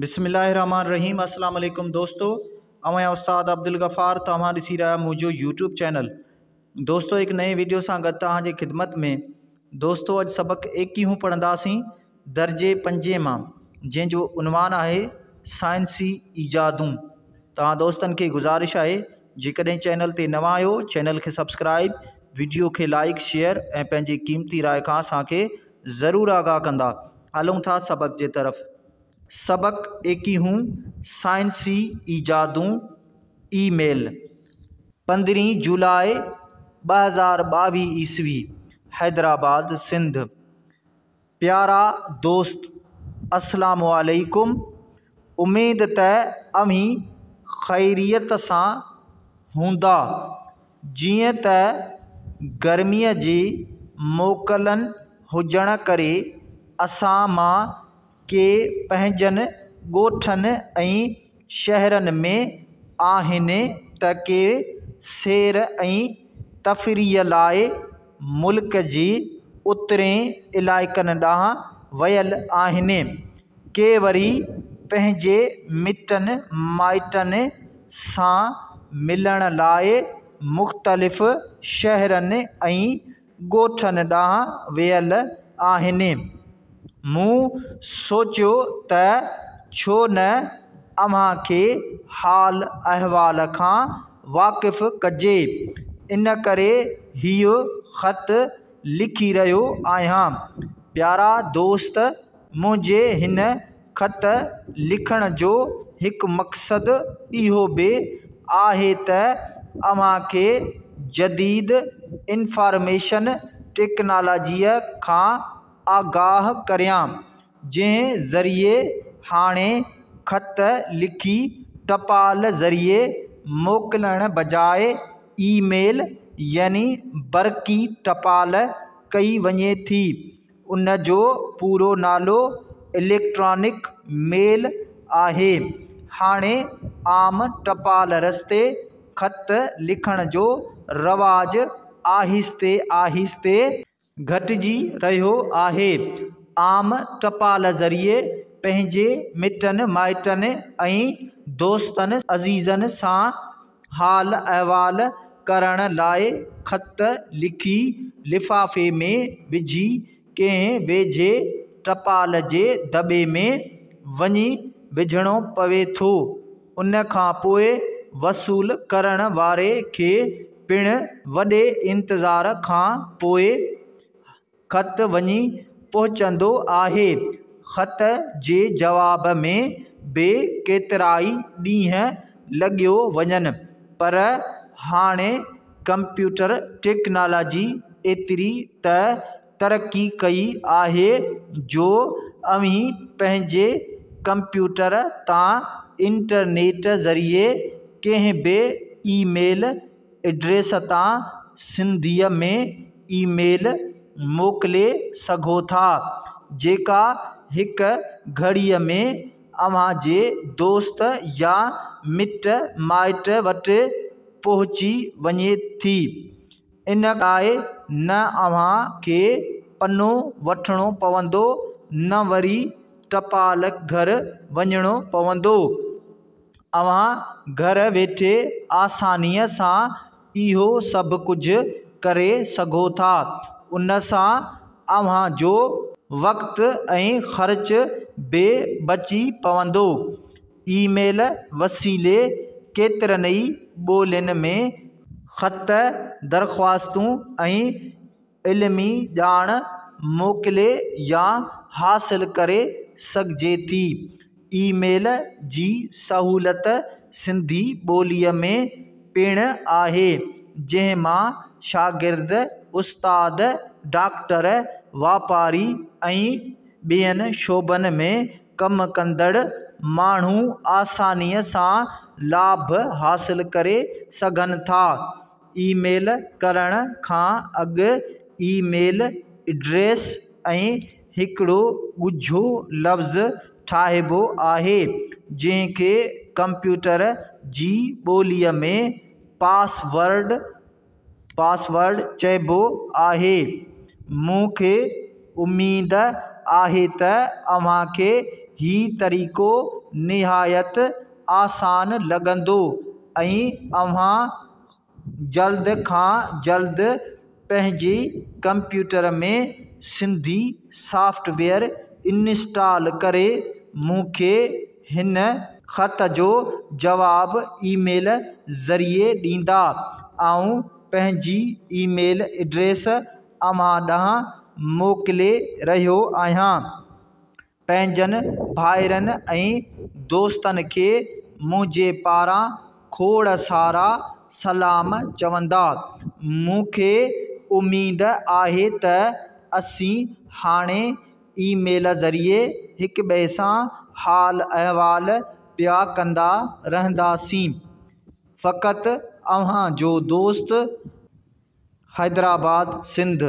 بسم الله الرحمن الرحيم السلام عليڪم دوستو اوهان جا استاد عبدالغفار توهان ڏسي رهيا منهنجو يوٽيوب چينل دوستو هڪ نئين ويڊيو سان گڏ توهان جي خدمت ۾ دوستو اڄ سبق ايڪيهون پڙهنداسين درجي پنجين مان جنهن جو عنوان آهي سائنسي ايجادون توهان دوستن کي گذارش آهي جيڪڏهن چينل تي نوان آهيو چينل کي سبسڪرائب ويڊيو کي لائڪ شيئر ۽ پنهنجي قيمتي راء کان اسان کي ضرور آگاهه ڪندا. هلون ٿا سبق جي طرف. سبق ايڪيهون سائنسي ايجادون اي ميل پندرهين جولاء 2022 عيسوي حيدرآباد سنڌ پيارا دوست السلام عليڪم اميد ته اوهين خيريت سان هوندا. جيئن ته گرميء جي موڪلن هجڻ ڪري اسان مان ڪي پنهنجن ڳوٺن ۽ شهرن ۾ آهن ته ڪي سير ۽ تفريح لاء ملڪ جي اترين علائقن ڏانهن ويل آهن. ڪي وري پنهنجي مٽن مائٽن سان ملڻ لاء مختلف شهرن ۽ ڳوٺن ڏانهن ويل آهن. مون سوچيو ته ڇو نه اوهان کي حال احوال کان واقف ڪجي، ان ڪري هيء خط لکي رهيو آهيان. پيارا دوست! منهنجي هن خط لکڻ جو هڪ مقصد اهو به آهي ته اوهان کي جديد انفارميشن ٽيڪنالاجيء کان آگاهه ڪريان، جنهن ذريعي هاڻي خط لکي ٽپال ذريعي موڪلڻ بجاء اي ميل يعني برقي ٽپال ڪئي وڃي ٿي. ان جو پورو نالو اليڪٽرانڪ ميل آهي. هاڻي عام ٽپال رستي خط لکڻ جو رواج آهستي آهستي گهٽجي رهيو آهي. عام ٽپال ذريعي پنهنجي مٽن مائٽن ۽ دوستن عزيزن سان حال احوال ڪرڻ لاء خط لکي لفافي ۾ وجهي ڪنهن ويجهي ٽپال جي دٻي ۾ وڃي وجهڻو پوي ٿو. ان کان پوء وصول ڪرڻ واري کي پڻ وڏي انتظار کان پوء خط وڃي پهچندو آهي. خط جي جواب ۾ به ڪيترائي ڏينهن لڳيو وڃن پر هاڻي ڪمپيوٽر ٽيڪنالاجي ايتري ته ترقي ڪئي آهي جو اوهين پنهنجي ڪمپيوٽر تان انٽرنيٽ ذريعي ڪنهن به اي ميل ايڊريس تان سنڌيء ۾ اي ميل موڪلي سگهو ٿا، جيڪا هڪ گهڙيء ۾ اوهان جي دوست يا مٽ مائٽ وٽ پهچي وڃي ٿي. ان لاء نه اوهان کي پنو وٺڻو پوندو نه وري ٽپال گهر وڃڻو پوندو. اوهان گهر ويٺي آسانيء سان اهو سڀ ڪجهه ڪري سگهو ٿا. ان سان اوهان جو وقت ۽ خرچ به بچي پوندو. اي ميل وسيلي ڪيترن ئي ٻولين ۾ خط، درخواستون ۽ علمي ڄاڻ موڪلي يا حاصل ڪري سگهجي ٿي. اي ميل جي سهولت سنڌي ٻوليء ۾ پڻ آهي، جنهن مان شاگرد، استاد، ڊاڪٽر، واپاري ۽ ٻين شعبن ۾ ڪم ڪندڙ ماڻهو آسانيء سان لاڀ حاصل ڪري سگهن ٿا. اي ميل ڪرڻ کان اڳ اي ميل ايڊريس ۽ هڪڙو ڳجهو لفظ ٺاهبو آهي، جنهن کي ڪمپيوٽر جي ٻوليء ۾ پاسورڊ Password چئبو آهي. مون کي اميد آهي ته اوهان کي هي طريقو نهايت آسان لڳندو ۽ اوهان جلد کان جلد پنهنجي computer ۾ Sindhi software install ڪري مون کي هن خط جو جواب اي ميل ذريعي ڏيندا. آئون پنهنجي اي ميل ايڊريس اوهان ڏانهن موڪلي رهيو آهيان. پنهنجن ڀائرن ۽ دوستن کي منهنجي پاران کوڙ سارا سلام چوندا. مون کي اميد آهي ته اسين هاڻي اي ميل ذريعي هڪٻئي سان حال احوال پيا ڪندا رهنداسين. فقط اوهان جو دوست، حيدرآباد، سنڌ.